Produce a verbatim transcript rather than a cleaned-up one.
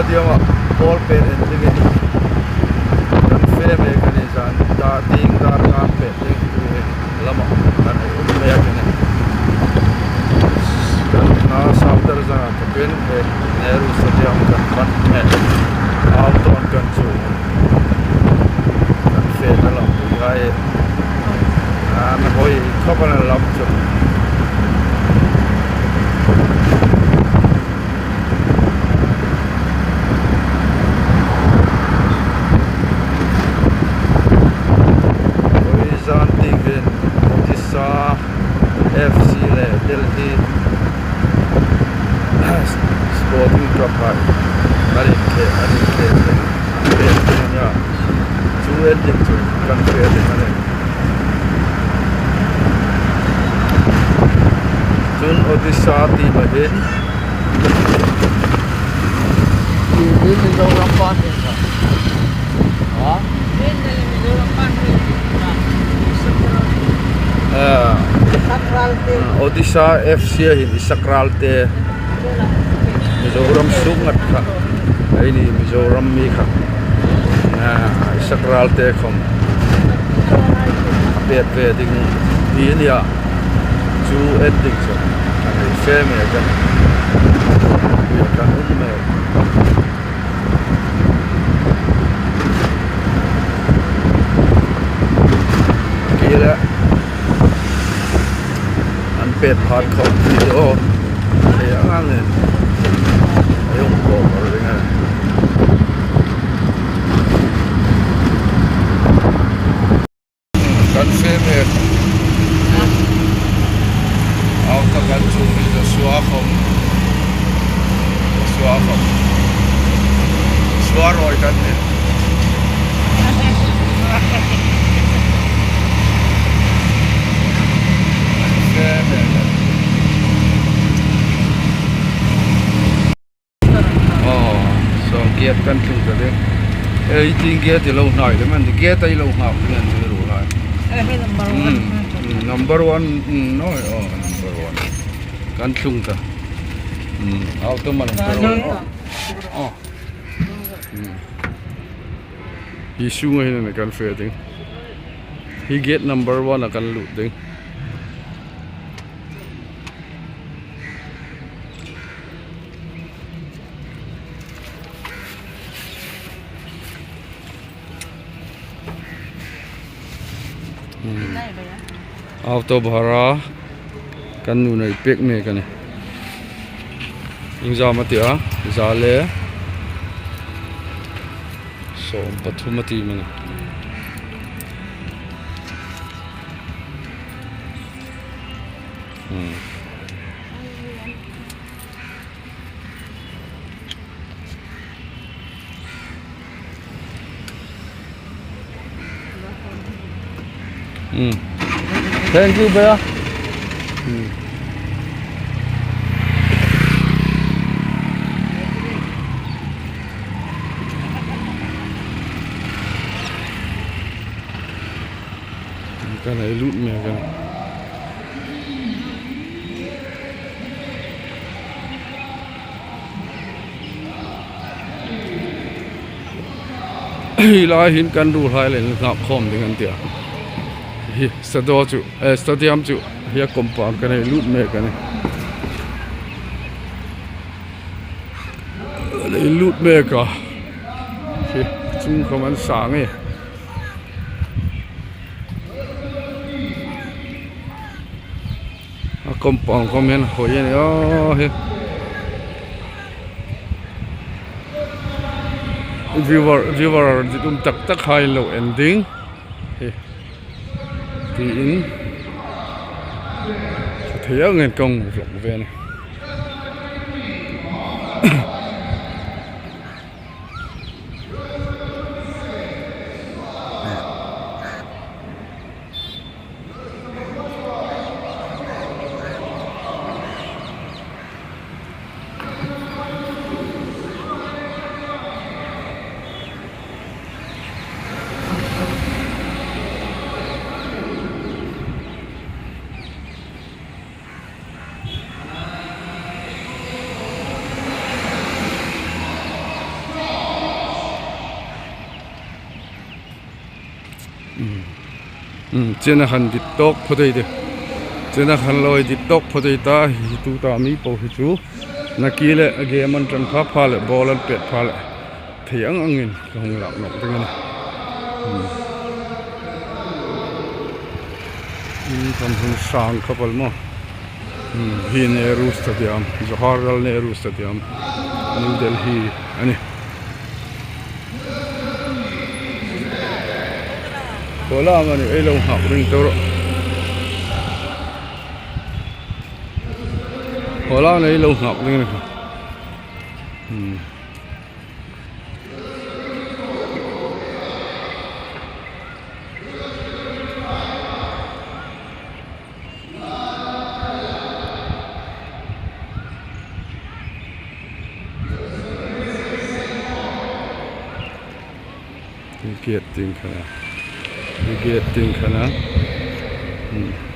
Tiama ball pet en dingin kan fe mek a nih, zan dar tieng dar nga pet ding tu hi lama kan um mek a nih. Kan na Southern zanga ka pen mek, Nehru Stadium kan pan mek, auto-in kan chuong. Kan fe na lam tu hai. An hoi khawp a, lam chu. Hoi zan tieng hin Odisha F C le Delhi Sporting Club hai. An inkhel, an inkhel. An inkhel. Chu en ding chu kan fe ding a nih. Chun Odisha team a hin. Hi, hi Mizoram pa hin kha. Ha? Ah, Odisha F C a hin Isakral te. Mizoram sung ngat kha. Eini Mizoram mi kha. Ah, Isakral te khom. Pet ve ding hi a nih a. Chu en ding chu. Kan fe mek a nih. Kan um mek. Kile. An pet phat khawp ni chu. Ei ang ang nen. Ei hung ko ko ring a. Kan fe mek. Auto kan chuong hi chu sua khom. Sua khom. Sua roi kan nih. Oh, so gate kan tlung ta ding. Ei, tieng gate i lo hnai le man, gate i lo nghak le man, i lo lai. Eh, hei number one. Mm, mm, number one, mm, no, oh, number one. Kan tlung ta. Mm, auto man number one. Oh. Mm. Hi sunga hin kan fe ding. Hi gate number one-a kan lut ding. Hmm. Auto bhara kan nu'n ei pek mek a nih. Iengzam a ti a, za le sawm pathum a ti maw ni. Hmm. Hmm. Thank you, bhaiya. Hmm. Kan ei lut mek a nih. Hi lai hin kan ruolhai le nghak khawm ding an ti a. Hi stadium chu, eh, stadium chu, hi a compound kan ei lut mek a nih. Ei lut mek a. Hi chung khawm an sang e. A compound khawm hi an hoi a nih, aw, hi. Viewer, viewer dit um tak tak hai lo en ding. Hi. Tiin. Ka thei ang en kong vlog ve a nih. Hmm, chena khan dit tawk phawt ei ti. Chena khan lawi dit tawk phawt ei ta hi, tu ta mi po hi chu. Nakie le a game an ṭan pha pha le, ball an pet pha le, thei ang angin ka hung lak nawk ding a nih. Hmm. Hi kan hung sang kha pal maw. Hmm, hi Nehru Stadium, Jawaharlal Nehru Stadium, New Delhi a nih. Khawlang a nih, ei lo nghak ring tawh rawh. Khawlang a nih, ei lo nghak ring a nih. Hmm. Gate tieng kha na. Gate tieng kha na. Hmm.